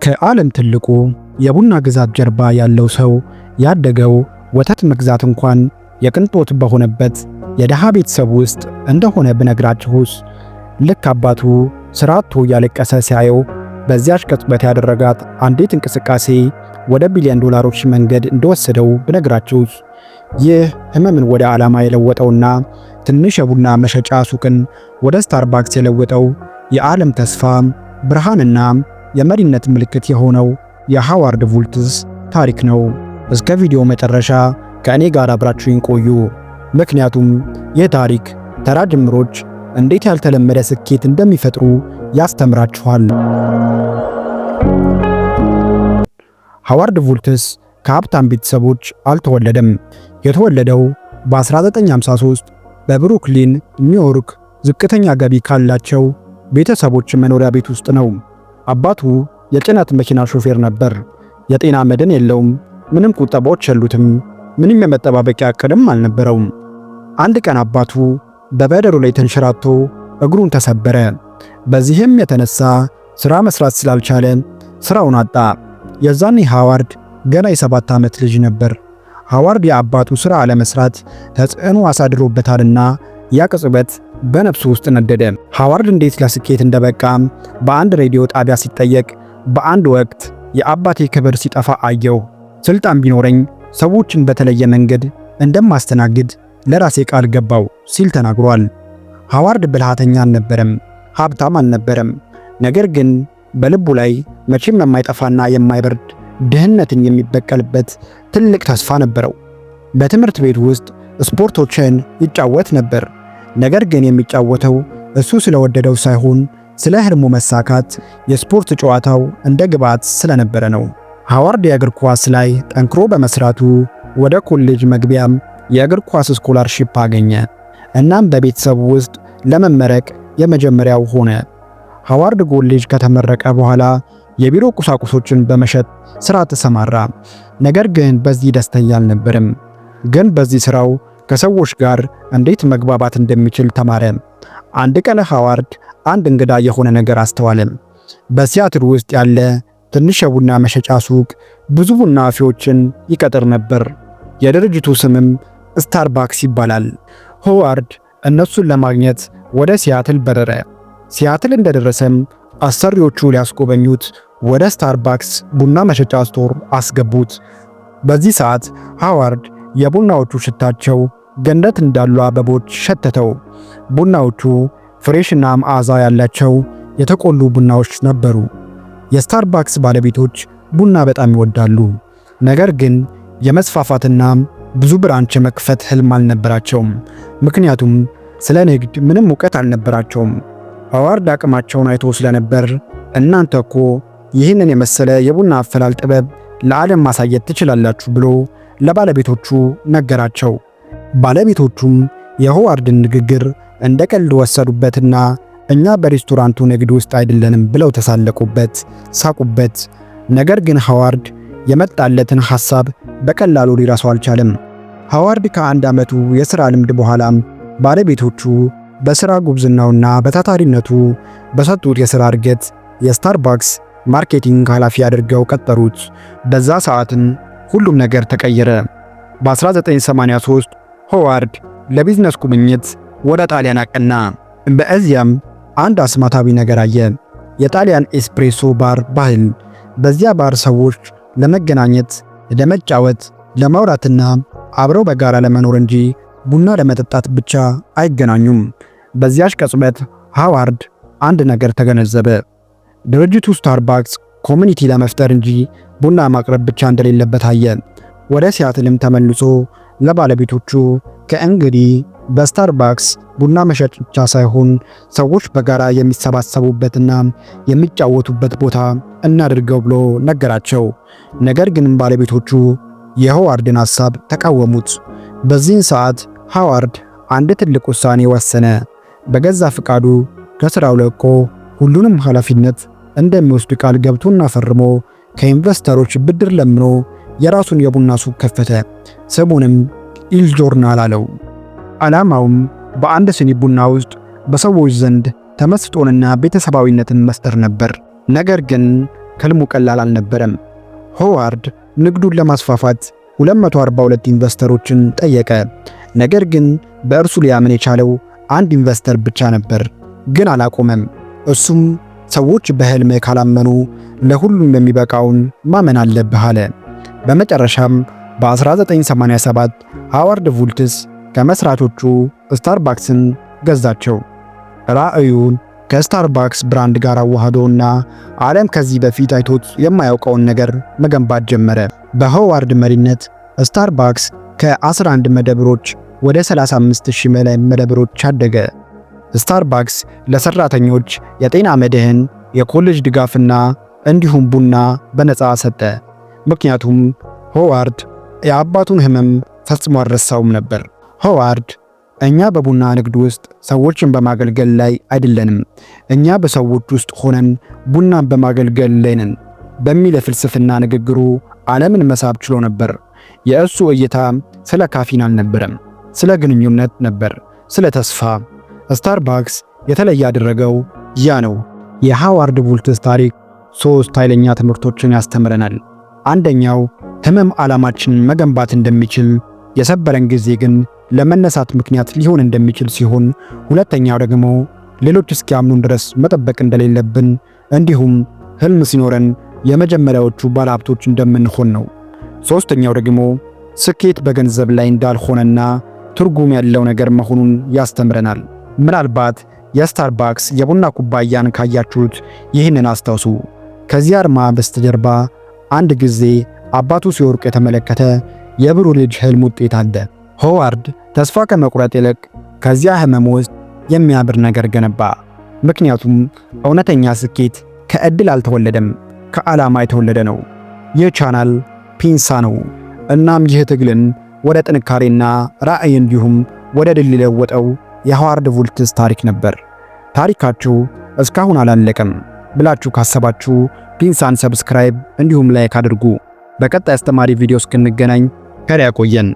ከዓለም ትልቁ የቡና ግዛት ጀርባ ያለው ሰው ያደገው ወተት መግዛት እንኳን የቅንጦት በሆነበት የደሃ ቤተሰብ ውስጥ እንደሆነ ብነግራችሁስ? ልክ አባቱ ስራ አጥቶ እያለቀሰ ሲያየው በዚያች ቅጽበት ያደረጋት አንዲት እንቅስቃሴ ወደ ቢሊዮን ዶላሮች መንገድ እንደወሰደው ብነግራችሁስ? ይህ ህመምን ወደ ዓላማ የለወጠውና ትንሽ የቡና መሸጫ ሱቅን ወደ ስታርባክስ የለወጠው የዓለም ተስፋ ብርሃንና የመሪነት ምልክት የሆነው የሃዋርድ ሹልትዝ ታሪክ ነው። እስከ ቪዲዮ መጨረሻ ከእኔ ጋር አብራችሁኝ ቆዩ። ምክንያቱም ይህ ታሪክ ተራ ጅምሮች እንዴት ያልተለመደ ስኬት እንደሚፈጥሩ ያስተምራችኋል። ሃዋርድ ሹልትዝ ከሀብታም ቤተሰቦች አልተወለደም። የተወለደው በ1953 በብሩክሊን ኒውዮርክ ዝቅተኛ ገቢ ካላቸው ቤተሰቦች መኖሪያ ቤት ውስጥ ነው። አባቱ የጭነት መኪና ሾፌር ነበር። የጤና መድን የለውም። ምንም ቁጠባዎች የሉትም። ምንም የመጠባበቂያ እቅድም አልነበረውም። አንድ ቀን አባቱ በበረዶ ላይ ተንሸራቶ እግሩን ተሰበረ። በዚህም የተነሳ ስራ መስራት ስላልቻለ ስራውን አጣ። የዛኔ ሃዋርድ ገና የ7 ዓመት ልጅ ነበር። ሃዋርድ የአባቱ ስራ አለመስራት ተጽዕኖ አሳድሮበታልና ያ ቅጽበት በነፍሱ ውስጥ ነደደ። ሃዋርድ እንዴት ለስኬት እንደበቃ በአንድ ሬዲዮ ጣቢያ ሲጠየቅ፣ "በአንድ ወቅት የአባቴ ክብር ሲጠፋ አየሁ። ስልጣን ቢኖረኝ ሰዎችን በተለየ መንገድ እንደማስተናግድ ለራሴ ቃል ገባሁ" ሲል ተናግሯል። ሃዋርድ ብልሃተኛ አልነበረም፣ ሀብታም አልነበረም። ነገር ግን በልቡ ላይ መቼም የማይጠፋና የማይበርድ ድህነትን የሚበቀልበት ትልቅ ተስፋ ነበረው። በትምህርት ቤት ውስጥ ስፖርቶችን ይጫወት ነበር። ነገር ግን የሚጫወተው እሱ ስለወደደው ሳይሆን ስለ ህልሙ መሳካት የስፖርት ጨዋታው እንደ ግብዓት ስለነበረ ነው። ሃዋርድ የእግር ኳስ ላይ ጠንክሮ በመስራቱ ወደ ኮሌጅ መግቢያም የእግር ኳስ scholarship አገኘ። እናም በቤተሰቡ ውስጥ ለመመረቅ የመጀመሪያው ሆነ። ሃዋርድ ኮሌጅ ከተመረቀ በኋላ የቢሮ ቁሳቁሶችን በመሸጥ ስራ ተሰማራ። ነገር ግን በዚህ ደስተኛ አልነበረም። ግን በዚህ ስራው ከሰዎች ጋር እንዴት መግባባት እንደሚችል ተማረ። አንድ ቀን ሃዋርድ አንድ እንግዳ የሆነ ነገር አስተዋለ። በሲያትል ውስጥ ያለ ትንሽ የቡና መሸጫ ሱቅ ብዙ ቡና አፊዎችን ይቀጥር ነበር። የድርጅቱ ስምም ስታርባክስ ይባላል። ሆዋርድ እነሱን ለማግኘት ወደ ሲያትል በረረ። ሲያትል እንደደረሰም አሰሪዎቹ ሊያስጎበኙት ወደ ስታርባክስ ቡና መሸጫ store አስገቡት። በዚህ ሰዓት ሃዋርድ የቡናዎቹ ሽታቸው ገነት እንዳሉ አበቦች ሸተተው። ቡናዎቹ fresh ና መዓዛ ያላቸው የተቆሉ ቡናዎች ነበሩ። የስታርባክስ ባለቤቶች ቡና በጣም ይወዳሉ። ነገር ግን የመስፋፋትና ብዙ branch የመክፈት ህልም አልነበራቸውም። ምክንያቱም ስለ ንግድ ምንም እውቀት አልነበራቸውም። ሃዋርድ አቅማቸውን አይቶ ስለነበር፣ "እናንተ እኮ ይህንን የመሰለ የቡና አፈላል ጥበብ ለዓለም ማሳየት ትችላላችሁ" ብሎ ለባለቤቶቹ ነገራቸው። ባለቤቶቹም የሆዋርድን ንግግር እንደ ቀልድ ወሰዱበትና "እኛ በሬስቶራንቱ ንግድ ውስጥ አይደለንም" ብለው ተሳለቁበት፣ ሳቁበት። ነገር ግን ሃዋርድ የመጣለትን ሐሳብ በቀላሉ ሊረሳው አልቻለም። ሃዋርድ ከአንድ ዓመቱ የሥራ ልምድ በኋላም ባለቤቶቹ በሥራ ጉብዝናውና በታታሪነቱ በሰጡት የሥራ እድገት የስታርባክስ marketing ኃላፊ አድርገው ቀጠሩት። በዛ ሰዓትም ሁሉም ነገር ተቀየረ። በ1983 ሆዋርድ ለቢዝነስ ጉብኝት ወደ ጣሊያን አቀና። በዚያም አንድ አስማታዊ ነገር አየ። የጣሊያን ኤስፕሬሶ ባር ባህል። በዚያ ባር ሰዎች ለመገናኘት፣ ለመጫወት፣ ለማውራትና አብረው በጋራ ለመኖር እንጂ ቡና ለመጠጣት ብቻ አይገናኙም። በዚያች ቅጽበት ሃዋርድ አንድ ነገር ተገነዘበ። ድርጅቱ ስታርባክስ community ለመፍጠር እንጂ ቡና ማቅረብ ብቻ እንደሌለበት አየ። ወደ ሲያትልም ተመልሶ ለባለቤቶቹ "ከእንግዲህ በስታርባክስ ቡና መሸጥ ብቻ ሳይሆን ሰዎች በጋራ የሚሰባሰቡበትና የሚጫወቱበት ቦታ እናድርገው" ብሎ ነገራቸው። ነገር ግን ባለቤቶቹ የሆዋርድን ሐሳብ ተቃወሙት። በዚህን ሰዓት ሃዋርድ አንድ ትልቅ ውሳኔ ወሰነ። በገዛ ፍቃዱ ከስራው ለቆ ሁሉንም ኃላፊነት እንደሚወስድ ቃል ገብቶና ፈርሞ ከኢንቨስተሮች ብድር ለምኖ የራሱን የቡና ሱቅ ከፈተ። ስሙንም ኢል ጆርናል አለው። ዓላማውም በአንድ ስኒ ቡና ውስጥ በሰዎች ዘንድ ተመስጦንና ቤተሰባዊነትን መፍጠር ነበር። ነገር ግን ህልሙ ቀላል አልነበረም። ሆዋርድ ንግዱን ለማስፋፋት 242 ኢንቨስተሮችን ጠየቀ። ነገር ግን በእርሱ ሊያምን የቻለው አንድ ኢንቨስተር ብቻ ነበር። ግን አላቆመም። እሱም ሰዎች በህልምህ ካላመኑ ለሁሉም የሚበቃውን ማመን አለብህ አለ። በመጨረሻም በ1987 ሃዋርድ ቩልትስ ከመስራቾቹ ስታርባክስን ገዛቸው። ራዕዩን ከስታርባክስ brand ጋር አዋህዶና ዓለም ከዚህ በፊት አይቶት የማያውቀውን ነገር መገንባት ጀመረ። በሆዋርድ መሪነት ስታርባክስ ከ11 መደብሮች ወደ 35,000 በላይ መደብሮች አደገ። ስታርባክስ ለሰራተኞች የጤና መድህን፣ የኮሌጅ ድጋፍና እንዲሁም ቡና በነፃ ሰጠ። ምክንያቱም ሆዋርድ የአባቱን ህመም ፈጽሞ አልረሳውም ነበር። ሆዋርድ "እኛ በቡና ንግድ ውስጥ ሰዎችን በማገልገል ላይ አይደለንም፣ እኛ በሰዎች ውስጥ ሆነን ቡናን በማገልገል ላይ ነን" በሚል የፍልስፍና ንግግሩ ዓለምን መሳብ ችሎ ነበር። የእሱ እይታ ስለ ካፊን አልነበረም፣ ስለ ግንኙነት ነበር፣ ስለ ተስፋ። ስታርባክስ የተለየ ያደረገው ያ ነው። የሃዋርድ ቩልትስ ታሪክ ሶስት ኃይለኛ ትምህርቶችን ያስተምረናል። አንደኛው ህመም ዓላማችንን መገንባት እንደሚችል፣ የሰበረን ጊዜ ግን ለመነሳት ምክንያት ሊሆን እንደሚችል ሲሆን፣ ሁለተኛው ደግሞ ሌሎች እስኪያምኑን ድረስ መጠበቅ እንደሌለብን እንዲሁም ህልም ሲኖረን የመጀመሪያዎቹ ባለሀብቶች እንደምንሆን ነው። ሶስተኛው ደግሞ ስኬት በገንዘብ ላይ እንዳልሆነና ትርጉም ያለው ነገር መሆኑን ያስተምረናል። ምናልባት የስታርባክስ የቡና ኩባያን ካያችሁት ይህንን አስታውሱ። ከዚህ አርማ በስተጀርባ አንድ ጊዜ አባቱ ሲወድቅ የተመለከተ የብሩህ ልጅ ህልም ውጤት አለ። ሆዋርድ ተስፋ ከመቁረጥ ይልቅ ከዚያ ህመም ውስጥ የሚያምር ነገር ገነባ። ምክንያቱም እውነተኛ ስኬት ከዕድል አልተወለደም፣ ከዓላማ የተወለደ ነው። ይህ ቻናል ፒንሳ ነው። እናም ይህ ትግልን ወደ ጥንካሬና ራዕይ እንዲሁም ወደ ድል የለወጠው የሃዋርድ ቩልትስ ታሪክ ነበር። ታሪካችሁ እስካሁን አላለቀም ብላችሁ ካሰባችሁ ፒንሳን subscribe እንዲሁም like አድርጉ። በቀጣይ አስተማሪ ቪዲዮ እስክንገናኝ ቸር ያቆየን።